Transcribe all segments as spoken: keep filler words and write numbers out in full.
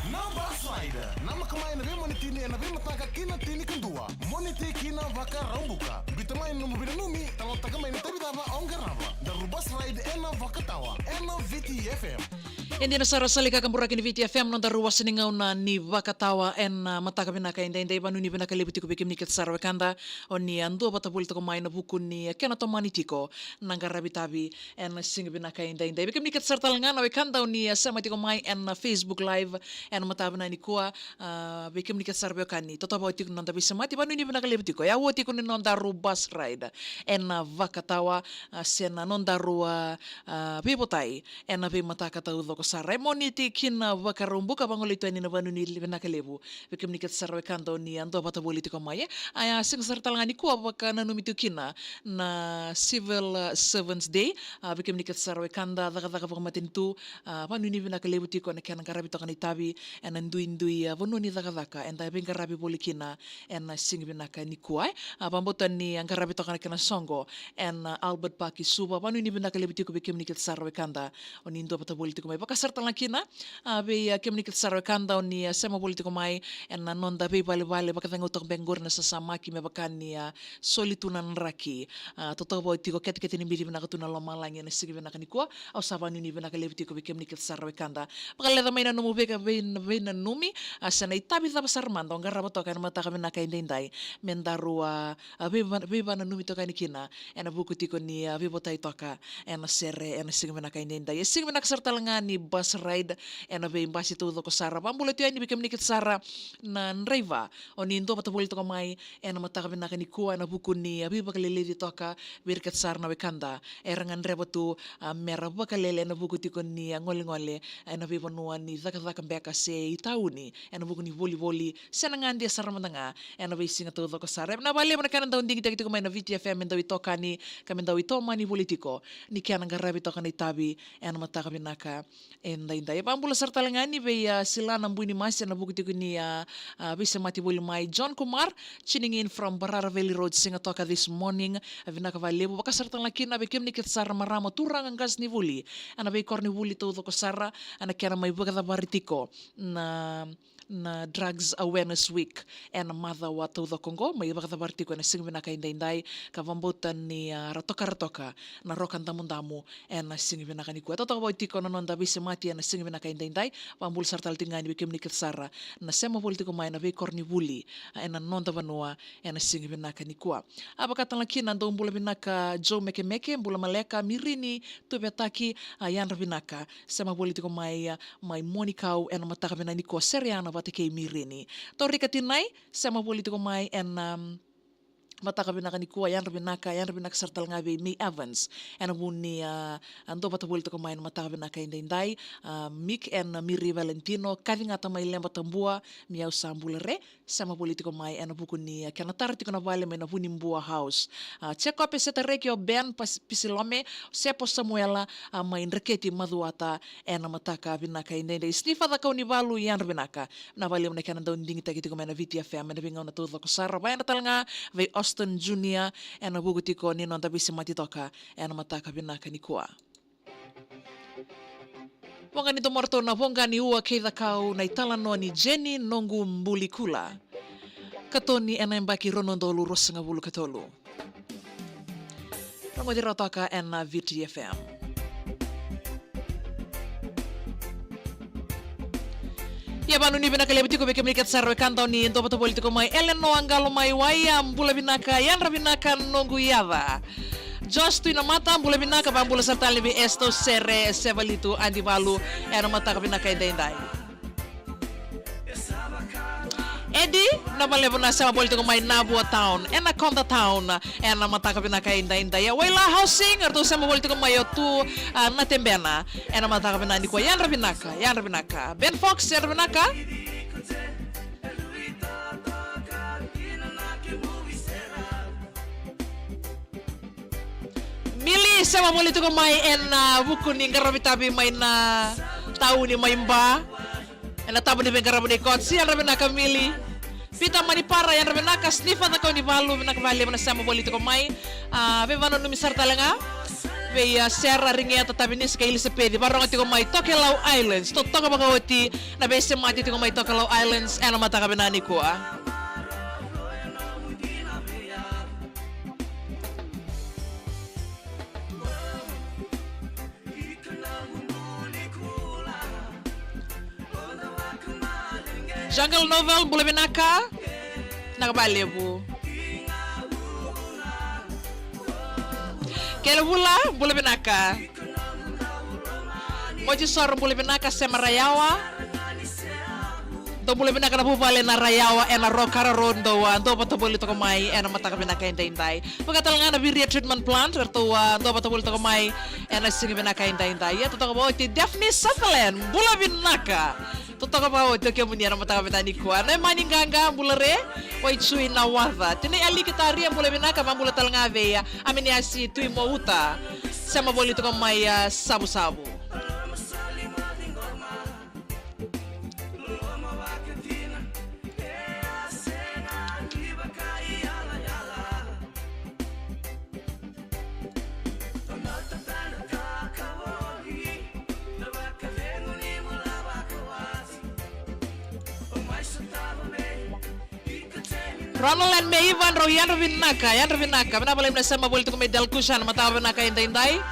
Na Bus Ride, namaka mai na veimonitini ena veimataka kina tinikadua. Moniti kina Vakaraubuka. Biuta mai na nomu veinanumi, talanoataka mai na itavi cava o qarava. Daru Bus Ride ena Vakatawa, ena Viti F M. E dina sara, sa lai kakaburaki ni Viti F M, nodaru wasa ni gauna ni Vakatawa ena mataka vinaka edaidai. Vanuinui vinaka levu tiko vei kemuni kece sara wekada o ni a duavata voli toka mai ena vuku ni kena tomani tiko na qaravi tavi ena siga vinaka edaidai. Vei kemuni kece sara tale ga na wekada o ni a sema tiko mai ena Facebook Live ena mataka vinaka nikua, a, vei kemuni kece sara veiwekani, totoka vata tiko na noda veisemati, vanuinui vinaka levu tiko. E a ua tiko ni nodaru Bus Ride ena Vakatawa, a, se na nodaru, a, a, veivotai ena veimataka taucoko sara. E Moniti kina Vakaraubuka, vagolei tu yani na vanuinui vinaka levu vei kemuni kece sara wekada o ni a duavata voli tiko mai, e. A, e a sega sara tale ga nikua vakananumi tiko kina na Civil, a, Servants Day, a, vei kemuni kece sara wekada cakacaka vakamatanitu, a, vanuinui vinaka levu tiko ena kena qaravi toka na itavi ena duidui, a, vanua ni cakacaka eda veiqaravi voli kina ena siga vinaka nikua, e. A, vakabauta ni a qaravi toka na kena soqo ena, a, Albert Park i Suva, vanuinui vinaka levu tiko vei kemuni kece sara wekada o ni duavata voli tiko mai. Vaka sara tale ga kina, a, vei, a, kemuni kece sara wekada o ni, a, sema voli tiko mai ena noda veivalevale, vakacegu toka beka qori na sasamaki me vaka ni, a, soli tu na draki. A, totoka vata tiko, ketekete ni bici vinaka tu na lomalagi ena siga vinaka nikua. Au sa vanuinui vinaka levu tiko vei kemuni kece sara wekada. Vakaleca mai na nomu veika-, vei-, veinanumi, a, se na itavi cava sara mada o qarava toka ena mataka vinaka edaidai, me daru, a, a, veiva-, veivananumi toka yani kina ena vuku tiko ni, a, veivotai toka ena sere ena siga vinaka edaidai. E siga vinaka sara tale ga ni Bus Ride ena veibasi taucoko sara. Vakabula tu yani vei kemuni kece sara na draiva o ni duavata voli toka mai ena mataka vinaka nikua ena vuku ni, a, veivakaleleci toka vei ira kece sara na wekada era gadreva tu, a, mera vakalele ena vuku tiko ni, a, golegole ena veivanua ni cakacaka beka se i tauni, ena vuku ni volivoli se na gadia sara mada ga ena veisiga taucoko sara. E vinaka vakalevu na kena dau digitaki tiko mai na Viti F M me dau itokani ka me dau itomani voli tiko ni kena qaravi toka na itavi ena mataka vinaka edaidai. E vakabula sara tale ga yani vei, a, Silana Buinimasi ena vuku tiko ni, a, a, veisemati voli mai. John Kumar, tuning in from Barara Valley Road, Sigatoka this morning. A, vinaka vakalevu. Vaka sara tale ga kina vei kemuni kece sara marama, turaga, qasenivuli ena veikoronivuli taucoko sara ena kena mai vakacavari tiko na, na Drugs Awareness Week ena macawa taucoko oqo, mai vakacavari tiko ena siga vinaka edaidai, ka vakabauta ni, a, ra tokara toka na Roka Damudamu ena siga vinaka nikua. E totoka vata tiko na noda veisemati ena siga vinaka edaidai. Vakabula sara tale tiko ga yani vei kemuni kece sara na sema voli tiko mai ena veikoronivuli, a, ena noda vanua ena siga vinaka nikua. A, vaka tale ga kina, dou bula vinaka Joe Mekemeke, bula maleka, Mirini Tuvetaki, a, yadra vinaka, sema voli tiko mai, a, mai Monikau ena mataka vinaka nikua, Sereana vata kei Mirini. Torika Tinai, sema voli tiko mai ena, am, mataka vinaka nikua, yadra vinaka, yadra vinaka sara tale ga vei May Evans ena vuku ni, a, a, duavata voli tiko mai ena mataka vinaka edaidai. A, Mick and Miri Valentino, Kaci Gata mai Leba Tabua, Miyau Sabula Re, sema voli tiko mai ena vuku ni, a, kena tara tiko na vale mai na Vunibua House. A, Jacob Setareki, o Ben Pas-, Pisilome, Sepo Samuela, a, mai Dreketi Macuata ena mataka vinaka edaidai. Snifa Cakaunivalu, yadra vinaka. Vinaka vakalevu na kena dau digitaki tiko mai na Viti F M ena veigauna taucoko sara. Vakayadra tale ga vei Austin Junior ena vuku tiko ni noda veisemati toka ena mataka vinaka nikua. Voqa ni domo ratou na Voqa ni Ua kei Cakau, na italanoa ni Jenny Noqu Buli Kula. Katoni ena yabaki rua na udolu ruasagavulu ka tolu. Rogoci rawa toka ena Viti F M. Ia, vanuinui vinaka levu tiko vei kemuni kece sara wekada o ni duavata voli tiko mai. Elenoa Qalomaiwai, a, bula vinaka, yadra vinaka noqu yaca. Josh Tuinamata, bula vinaka, vakabula sara tale vei Esto Sere, Sevalitu Adivalu, ena mataka vinaka edaidai. Edi, vinaka vakalevu na sema voli tiko mai Navua Town, ena Koda Town, ena mataka vinaka edaidai. Ia, Waila Housing, eratou sema voli tiko mai o Tu, a, Natebena, ena mataka vinaka nikua. Yadra vinaka, yadra vinaka. Ben Fox, yadra vinaka. Mili, sema voli tiko mai ena, a, vuku ni qaravi tavi mai na tauni mai Ba. Ena tabu ni veiqaravi ni Courts, yadra vinaka Mili. Peter Manipara, yadra vinaka. Snifa Cakaunivalu, vinaka vakalevu na sema voli tiko mai. A, veivananumi sara tale ga Vei a Sera, Riqeta, Tavinisi kei Ilisapeci, varogo tiko mai Tokelau Islands. Totoka vakaoti na veisemati tiko mai Tokelau Islands ena mataka vinaka nikua. Jungle Novel, bula vinaka. Naka valevu. Kelevula, bula vinaka. Moji Soro, bula vinaka, Sema Rayawa. Dou bula vinaka na vuvale na Rayawa ena Rokara Road, dou a, dou vata voli toka mai ena mataka vinaka edaidai. Vaka tale ga na Viria Treatment Plant, eratou a, dou vata voli toka mai ena siga vinaka edaidai. Ia totoka vakaoti Daphne Sutherland, bula vinaka. Totoka vakaoti o kemuni ena mataka vinaka nikua. Na Emani Qaqa, bula re, Waicui na waca. Tinai Aliki Taria, bula vinaka, vabula tale ga vei a Aminiasi Tui Mouta. Sema voli toka mai a Savusavu. Ronald and Meiva, drau yadra vinaka, yadra vinaka. Vinaka valevu na sema voli tiko mai Dalkusha na mataka vinaka edaidai.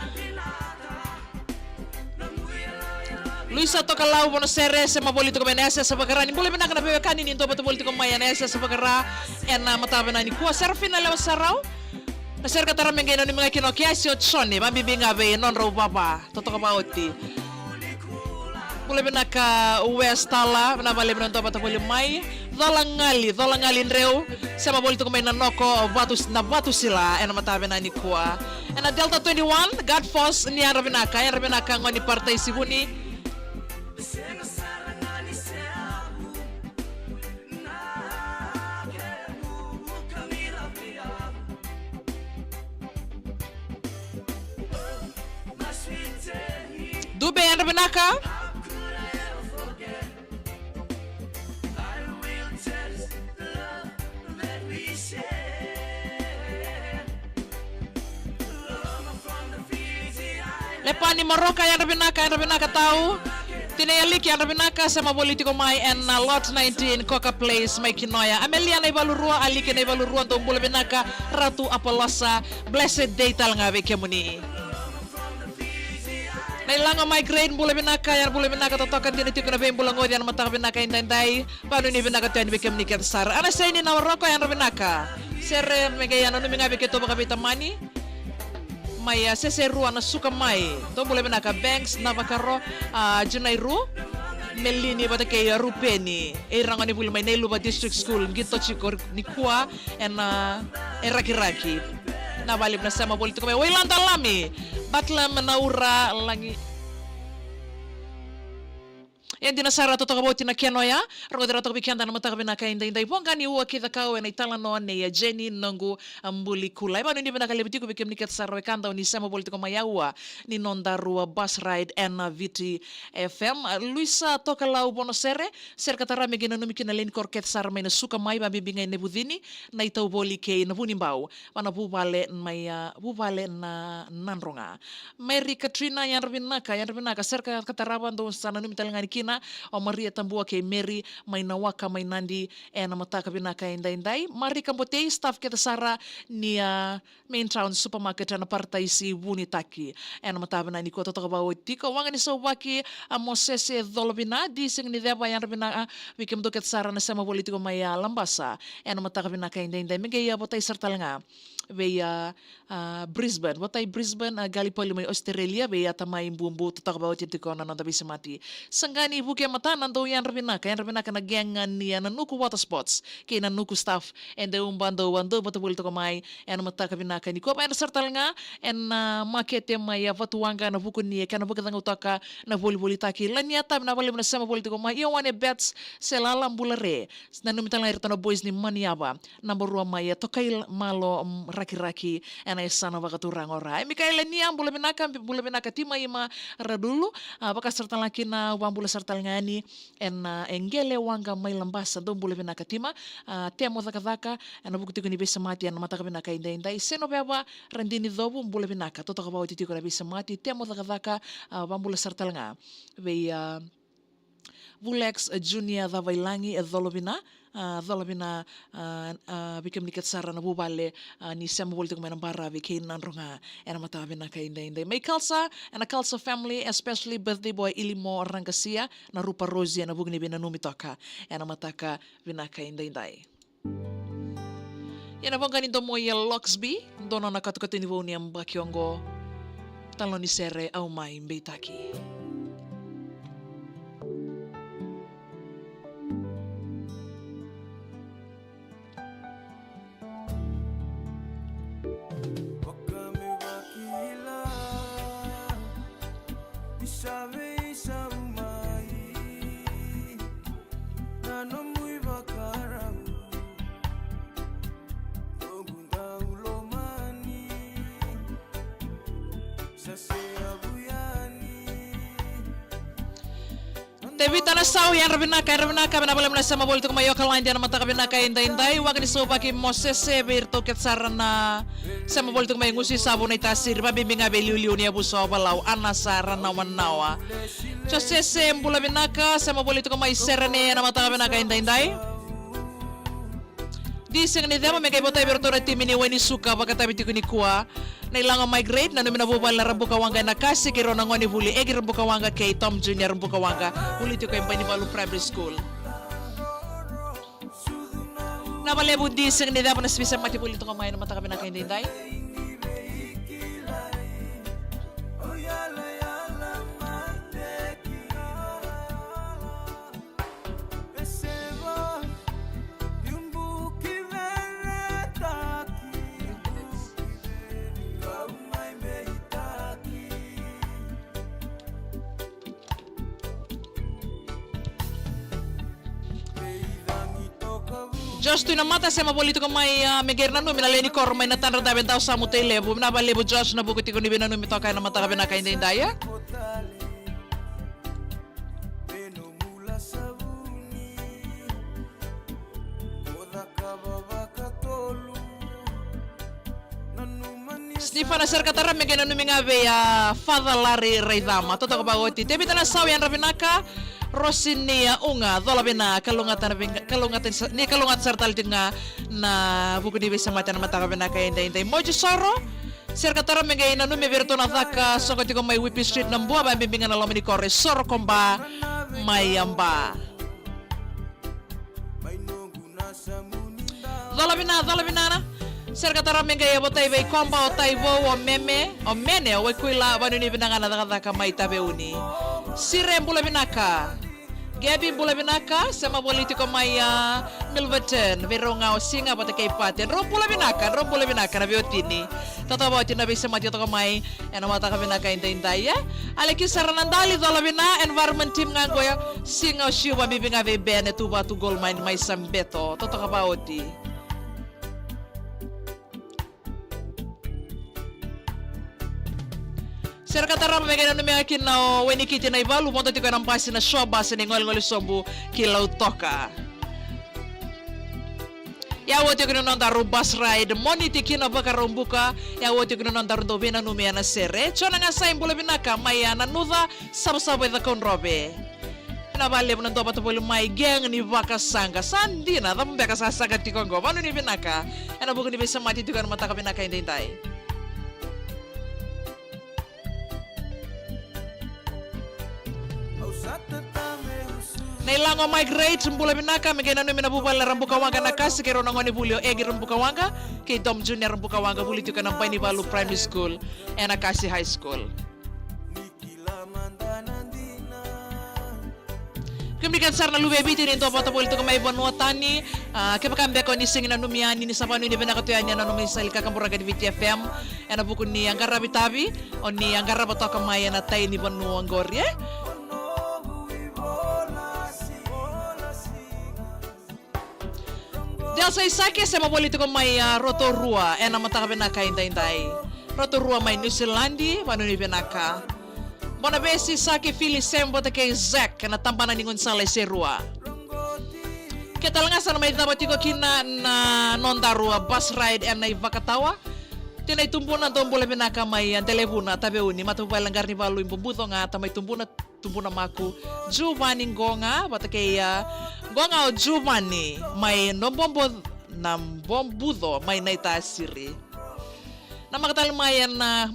Luisa Tokalau, Vonosere, sema voli tiko mai na yasayasa Vakara. Ni bula vinaka na veiwekani ni dou vata voli tiko mai ena yasayasa Vakara ena mataka vinaka nikua. Serafina Lewa Sarau. Na sere ka tara me qai nanumi ga kina o Keasi, o Jone, vabibi ga vei nodrau vava. Totoka vakaoti. Bula vinaka West Tala, vinaka valevu na dou vata voli mai. Cola Gali, Cola Gali Dreu, sema voli tiko mai na Noko, Vatu, na Vatu Sila ena mataka vinaka nikua. Ena Delta twenty-one, Guard Force, ni yadra vinaka, yadra vinaka gone ni Parataisi Vuni. Dube, yadra vinaka. Lepani Moroka, yadra vinaka, yadra vinaka tau. Tinai Aliki, yadra vinaka, sema voli tiko mai ena, uh, Lot nineteen, Coca Place, mai Kinoya. Amelia Naivalurua, Aliki Naivalurua, dou bula vinaka, Ratu Apolosa, blessed day tale ga vei kemuni. Nailago Migraine, bula vinaka, yadra bula vinaka, totoka dina tiko na veibulagoci ena mataka vinaka edaidai. Vanuinui vinaka tu yani vei kemuni kece sara. Ana Saini Nawaroko, yadra vinaka. Sere me qai nanumi ga vei keitou vakaveitamani. Mai, uh, Seserua na Suka mai. Dou bula vinaka Banks, Navakaro, uh, Junairu. Melini vata kei, uh, Rupeni. Ira gone vuli mai Nailuva District School, qito tiko nikua ena, uh, e Rakiraki. Vinaka valevu na sema voli tiko mai. Wailada Lami. Batlam Naura Lagi. E dina sara, totoka vakaoti na kena oya. Rogoci rawa toka vei keda na mataka vinaka edaidai. Voqa ni Ua kei Cakau ena italanoa nei, uh, Jenny Noqu, uh, Buli Kula. E vanuinui vinaka levu tiko vei kemuni kece sara wekada o ni sema voli tiko mai, au a, ni nodaru, uh, bus ride ena, uh, Viti F M. Uh, Luisa Tokalau, Vonosere, sere ka tara me qai nanumi kina na lewe ni koro kece sara mai na Suka mai, vabibi ga i Nevucini, Naitauvoli kei Navunibau. Va na vuvale mai, uh, vuvale na Nadroga. Mary Katrina, yadra vinaka, yadra vinaka, sere ka tarava, dou sa nanumi tale ga yani kina o Maria Tabua kei Mary mai Nawaka mai Nadi ena mataka vinaka edaidai. Marika Botei, staff kece sara ni, uh, Main Town Supermarket ena Parataisi Vunitaki ena mataka vinaka nikua, totoka vakaoti tiko. Waqa ni Sauvaki, uh, Mosese Colovina, Di Siganaceva, yadra vinaka, uh, vei kemudou kece sara na sema voli tiko mai, uh, Labasa ena mataka vinaka edaidai. Me qai, uh, votai sara tale ga vei, uh, uh, Brisbane, votai Brisbane, uh, Galipoli mai Australia, vei Ata mai Bubu, totoka vakaoti tiko na noda veisemati. Saqani Vukemata, na dou yadra vinaka, yadra vinaka na gang ni, uh, Nanuku Water Sports kei Nanuku staff, e dau uba dou, uh, dou vata voli toka mai ena mataka vinaka nikua. Vayadra sara tale ga ena, uh, makete mai, uh, Vatuwaqa ena vuku ni kena vakacaucautaki na volivolitaki. Laniata, vinaka valevu na sema voli tiko mai. Ioane Bets, Selala, bula re. Nanumi tale ga iratou na boys ni Maniava, naba rua mai, uh, Tokaimalo, mm, rakiraki ena yasana vakaturaga o Ra. E Mikaela Nia, bula vinaka, bula vinaka Timaima Radulu. A, vaka sara tale ga kina, au vabula sara tale ga yani ena, e, Qele Waqa mai Labasa, dou bula vinaka Tima. A, Temo Cakacaka, ena vuku tiko ni veisemati ena mataka vinaka edaidai. Senoveva Radini Covu, bula vinaka, totoka vakaoti tiko na veisemati. Temo Cakacaka, a, vabula sara tale ga vei, a, Vulex, e, Junior Cavailagi, e, Colovina, a, Colovina, a, a, vei kemuni kece sara na vuvale, a, ni sema voli tiko mai na baravi kei Nadroga ena mataka vinaka edaidai. Mai Kalsa, ena Kalsa family, especially birthday boy Ilimo Raqasia, na Rupa Rosi, ena vuku ni veinanumi toka ena mataka vinaka edaidai. Ia na voqa ni domo i Loxby, dua nona katukatu ni vou ni yabaki oqo. Taloni sere au mai beitaki. Vaka me vakila, ni sa veisau mai na nomu ivakarau. Noqu dau lomani, sa seyavu yani. Tevita Nasau, yadra vinaka, yadra vinaka, vinaka vakalevu na sema voli tiko mai Okaladi ena mataka vinaka edaidai. Waqa ni sauvaki Mosese, vei iratou kece sara na sema voli tiko mai Gusuisavu, Naitasiri, vabibi ga vei liuliu ni yavusa o Valau, Anasa Ranawanawa. Josese, bula vinaka, sema voli tiko mai Serene ena mataka vinaka edaidai. Di Sega ni Ceva, me qai votai vei iratou na timi ni Wainisuka, vakatavi tiko nikua. Na Ilago Migrate, nanumi na vuvale na Rabuka Waqa ena Kasi, kei rau na gone vuli Egi Rabuka Waqa kei Tom Junior Rabuka Waqa, vuli tiko e Bainivalu Primary School. Vinaka vakalevu Di Sega ni Ceva na veisemati voli tiko mai ena mataka vinaka edaidai. Josh Tuinamata, sema voli tiko mai, a, me qai nanumi na lewe ni koro mai Natadra, Dave, Dausamu, Tailevu. Vinaka vakalevu Josh na vuku tiko ni veinanumi toka ena mataka vinaka edaidai, e? Snifa na Serekatara, me qai nanumi ga vei, a, Father Larry Raicama, totoka vakaoti. Tevita Nasau, yadra vinaka. Rosi ni, a, Uga, cola vina, kalougata na vei, kalougata ni sa, ni kalougata sara tale tiko ga na vuku ni veisemati ena mataka vinaka edaidai. Moji Soro, Serekatara, me qai nanumi vei iratou na caka soqo tiko mai Whipps Street, Nabua, vabibi ga na loma ni koro e Soro Koba mai Yaba. Cola vina, cola vina na Serekatara, me qai votai vei Koba, o Taivou, o Meme, o Mene, o Waikuila, vanuinui vinaka na cakacaka mai Taveuni. Sire, bula vinaka. Gabi, bula vinaka, sema voli tiko mai, a, Milverton, vei rau ga o Siga vata kei Pate. Drau bula vinaka, drau bula vinaka na veiwatini. Totoka vakaoti na veisemati toka mai ena mataka vinaka edaidai, e? Alekisa Ranadali, cola vina, environment team ga qo, e? Siga, o Siu, vabibi ga vei Ben, e tu vatu Gold Mine mai Sabeto. Totoka vakaoti. Serekatara, me qai nanumi ga kina o Wenikiti Naivalu, vodo tiko ena basi na Shua Bus ni Golegole Sobu ki Lautoka. Ia oti kina na nodaru bus ride, Moniti ki na Vakaraubuka. Ia oti kina na nodaru dau veinanumi ena sere. Jona Gasai, bula vinaka mai, a, Nanuca, Savasava i Cakaudrove. Vinaka vakalevu na dua vata voli mai, gang ni vakasaqa. Sa dina, cava beka sa saqa tiko oqo? Vanuinui vinaka ena vuku ni veisemati tiko ena mataka vinaka edaidai. Na Ilago Migrate, bula vinaka, me qai nanumi na vuvale na Rabuka Waqa ena Kasi kei rau na gone vuli o Egi Rabuka Waqa kei Dom Junior Rabuka Waqa, vuli tiko ena Bainivalu Primary School, ena Kasi High School. Kemuni kece sara na luve i Viti ni dua vata voli tiko mai vanua tani. A, kevaka beka o ni sega ni nanumi yani, ni sa vanuinui vinaka tu yani ena nomu isali kakaburaka ni Viti F M ena vuku ni a qaravi tavi, o ni a qarava toka mai ena tai ni vanua oqori, e? The Sa i Sake, sema voli tiko mai a Rotorua ena mataka vinaka i daidai. Rotorua mai Niusiladi, vanuinui vinaka. Bona vesi Sake, Fili, Sem vata kei Zek ena tabana ni gaunisala i Serua. Ke tale ga sa na mai cava tiko kina na nodaru a bus ride ena i Vakatawa. Tina i Tubuna, dou bula vinaka mai a Delevuna, Taveuni, matavuvale na Qaranivalu i Bobuco ga, tamai Tubuna, Tubuna Maku, Juvani Goga vata kei a Goga o Juvani mai Nobobo na Bobuco mai Naitasiri. Na maka tale mai ena